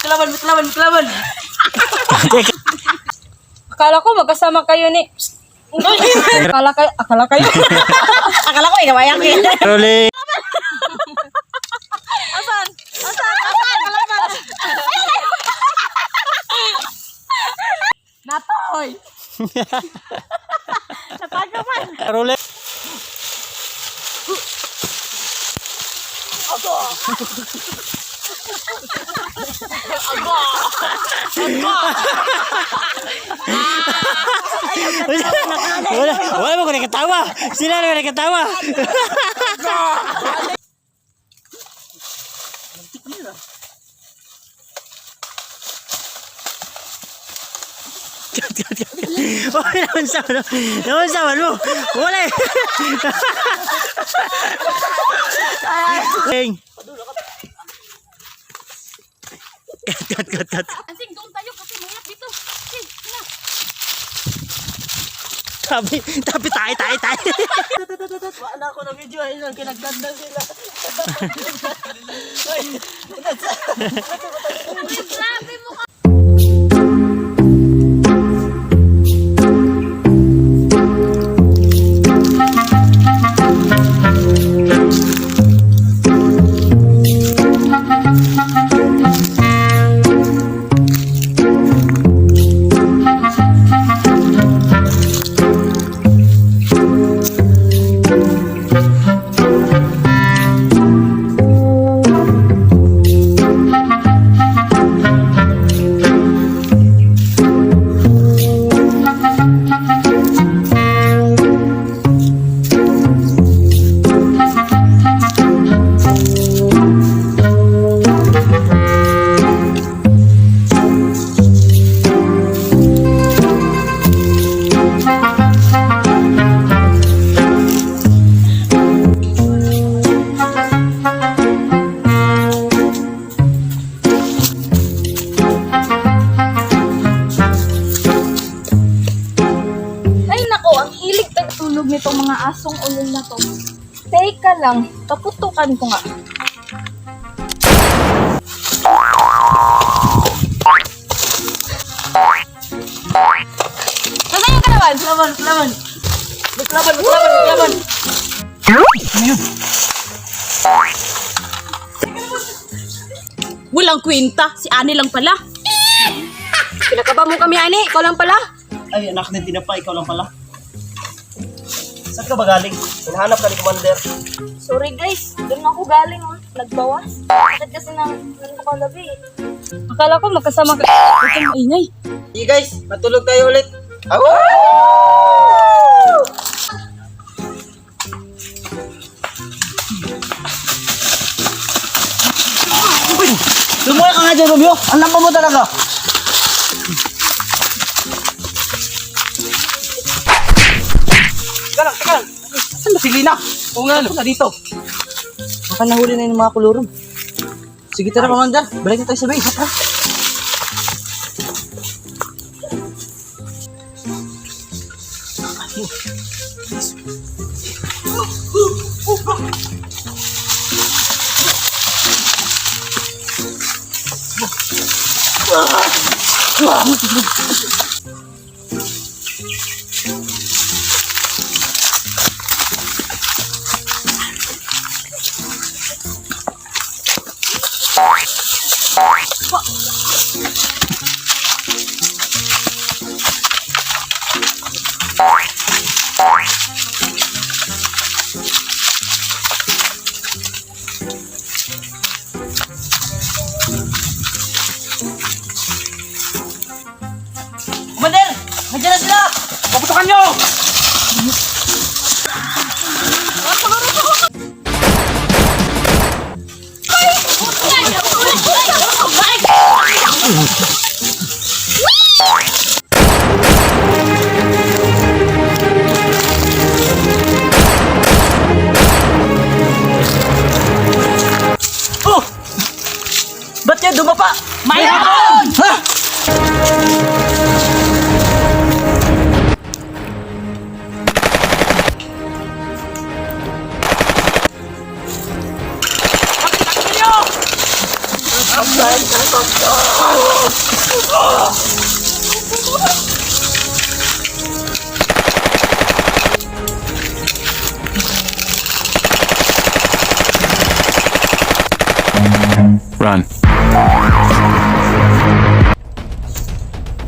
May kalaban, may kalaban, may kalaban. Akala ko magkasama kayo ni... Akala kayo, akala kayo. Akala ko ikaw ayak eh. Rolling. Asan? Asan? Asan? Kalaban. Natoy. Napagaman. Rolling. Wala, wala mo ko nakatawa. Sila na nakatawa. Cut, cut, cut. Oy, naunsa man mo. Naunsa man mo. Wala. Eh. Ing. Cut, cut, cut, cut. Ansing, doon tayo kasi mahirap dito. Sige, na. Tabi, tabi, tayo, tayo, tayo. Wala ko na video ay lang kinagdanda sila. Grabe mo. Ay nako, ang hilig tagtulog nitong mga asong ulol na to. Teka lang, kaputukan ko nga. Nasaan yung kalaban? Kalaban, kalaban. May kalaban, may kalaban, may kalaban. Walang kwenta, si Ani lang pala. Pinakaba mo kami, ani. Ikaw lang pala. Ay, anak ng tinapa, ikaw lang pala. Saan ka ba galing? Hinahanap ka ni Commander. Sorry guys, doon ako galing oh. Nagbawas. Bakit kasi nang kalabi eh. Akala ko magkasama ka. Huwag kang maingay. Sige guys, matulog tayo ulit. Lumuha ka nga dyan, Romeo. Ang lampa mo talaga. Teka lang, teka lang. Saan ba si Lina? Oo nga, na dito. Baka nahuli na yung mga kulurum. Sige tara, Commander. Balik na tayo sa base. Tara. Commander! Nandiyan na sila! Paputokan nyo! Oh! Ba't yan dumapa? May hapon! Ha? Run.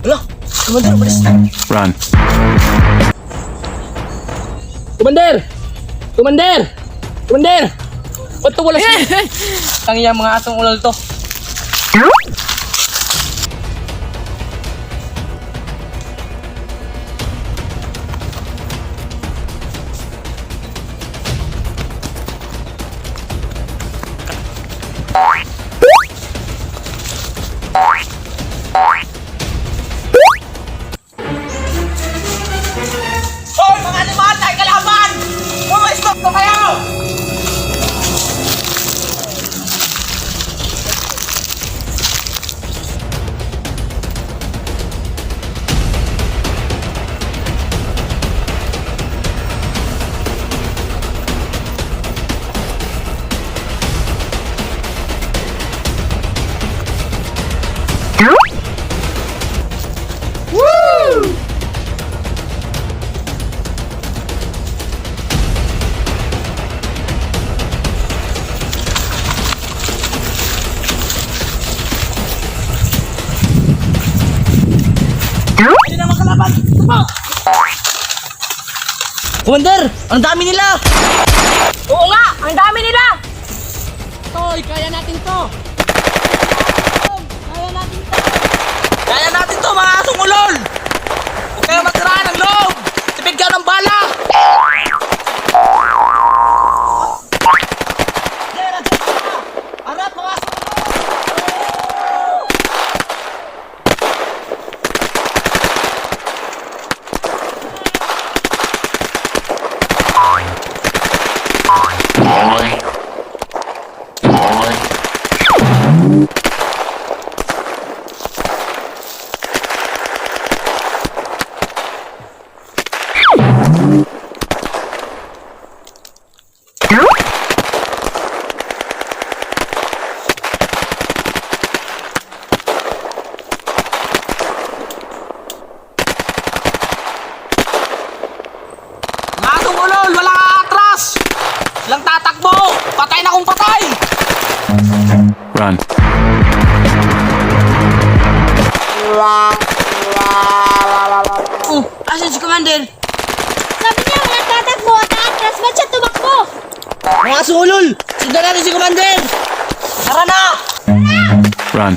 Wala, Commander, umalis na. Run. Commander! Commander! Commander! Ba't to wala siya? Tangiyang mga asong ulol to. Hoy, mga animal! Tayo kalaban! Pumestop na kayo! Hindi naman kalaban! Tupo! Commander, ang dami nila! Oo nga, ang dami nila! Toy, kaya natin to! Kaya natin to, mga asong ulol! Huwag kayo magtirahan ng loob! Tipid kayo ng bala! Arat, mga asong Mga asong ulol, walang aatras! Walang tatakbo! Patay na kung patay! Run. Oh, asan si Commander? Sabi niya, walang tatakbo at aatras. Ba't siya tumakbo? Mga asong ulol! Sundan natin si Commander! Tara na! Run.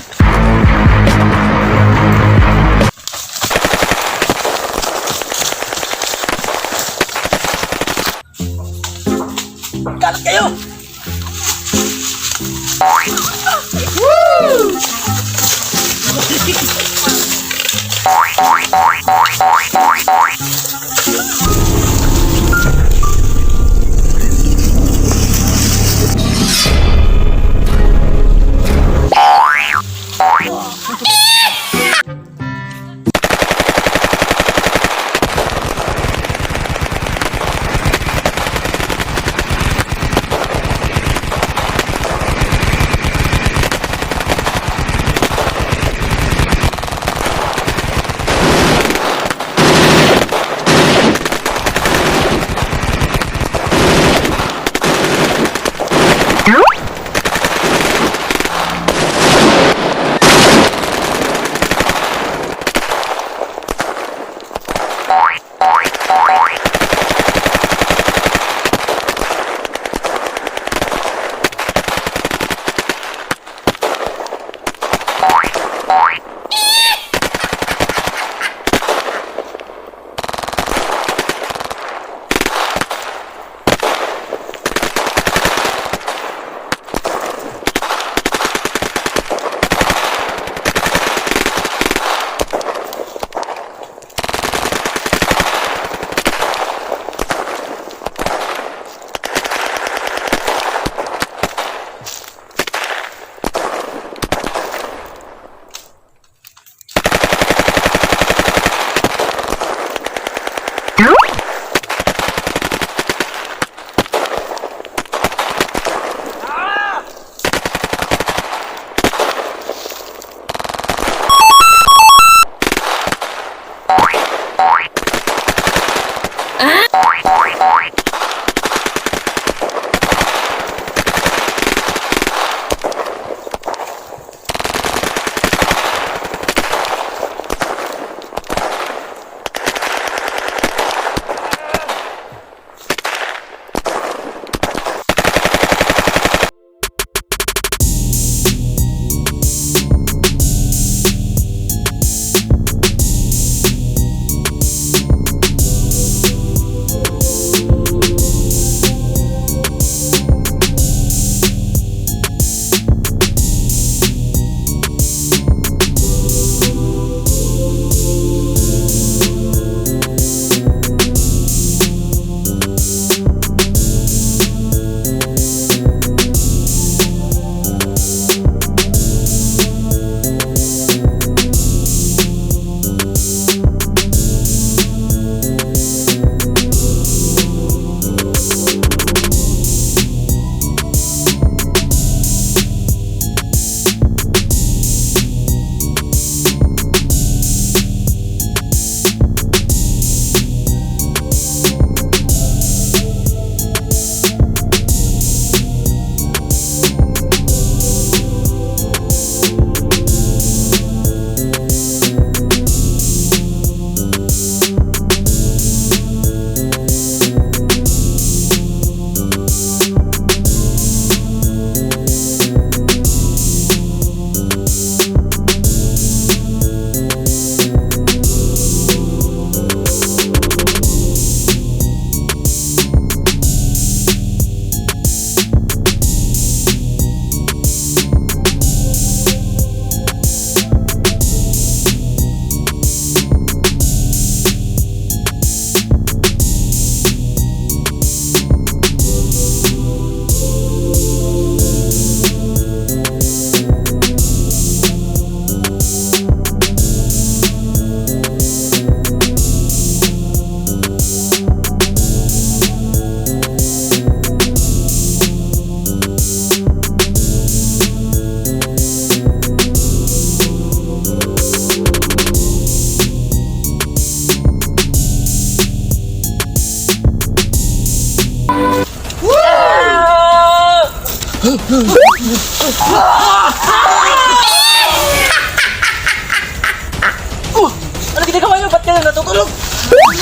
Kalat kayo!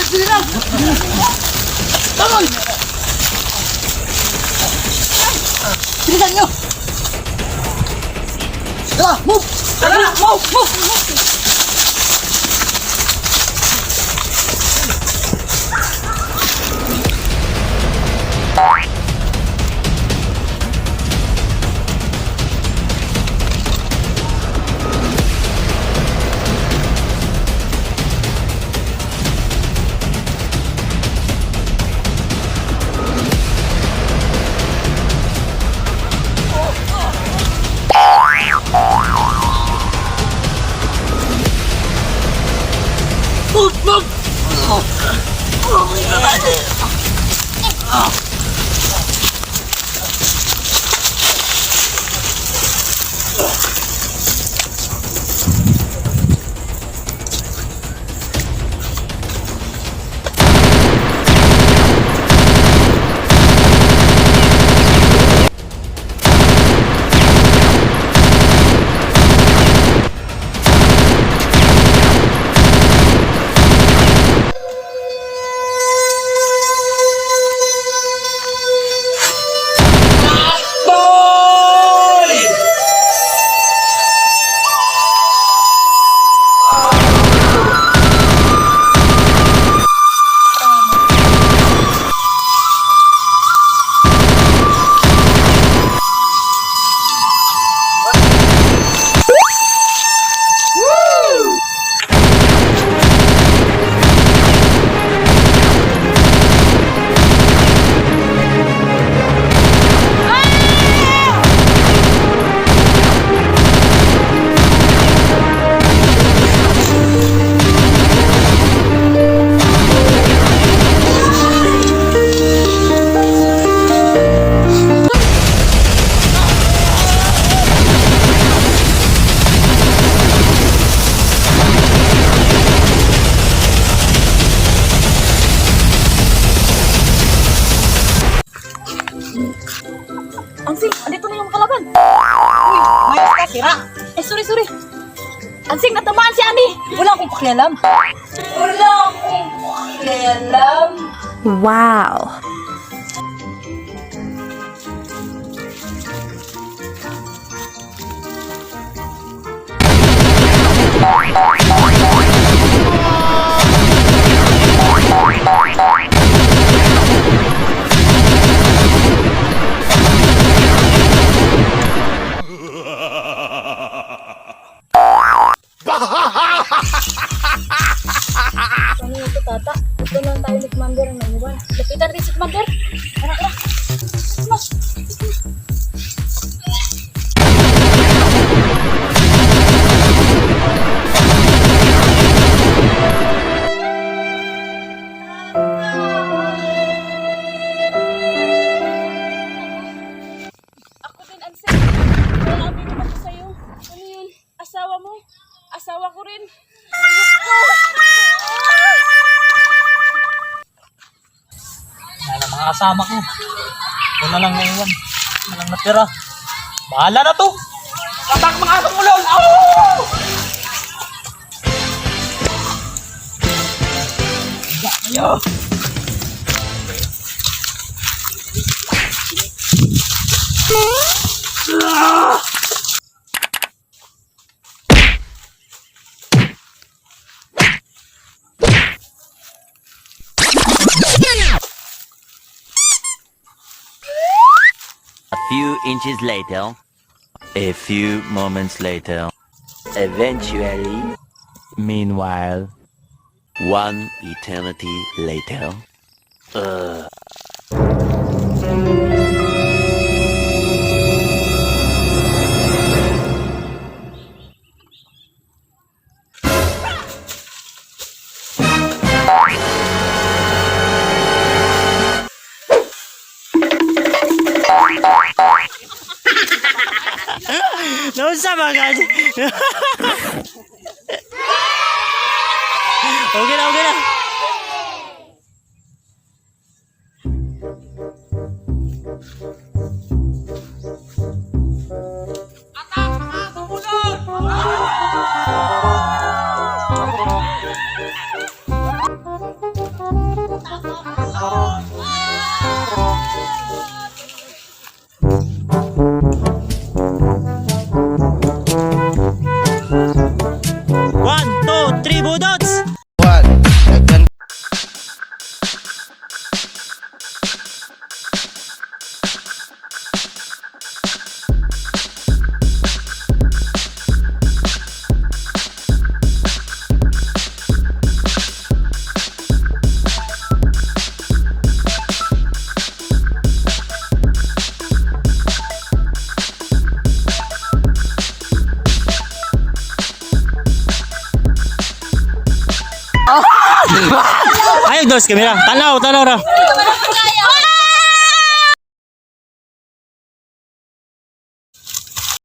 General! Come on! Bilisan nyo! Tara, move! Tara na! Move! Move! Move! Move! Boy! Ansing, andito na yung kalaban. Uy, May ka, sira! Eh, sorry, sorry. Ansing, natamaan si Ani. Wala akong pakialam. Wala akong pakialam. Wow. Ano na ito, tata? Ito lang tayo ni Commander ang naiwan. Lapitan rin si Commander. Tara, tara. Mas. Ako din, Ansel. Kaya aminin ako sa'yo. Ano yun? Asawa mo? Asawa ko rin. Wala mga kasama ko. Ito na lang naiwan. Ito na lang natira. Bahala na to! Atak mga asong ulol! Au! Ayo! A few inches later, a few moments later, eventually, meanwhile, one eternity later. Nausa ba ka? Okay na, okay na. Atak, mga asong ulol! Ayaw dos kamera. Tanaw, tanaw ra.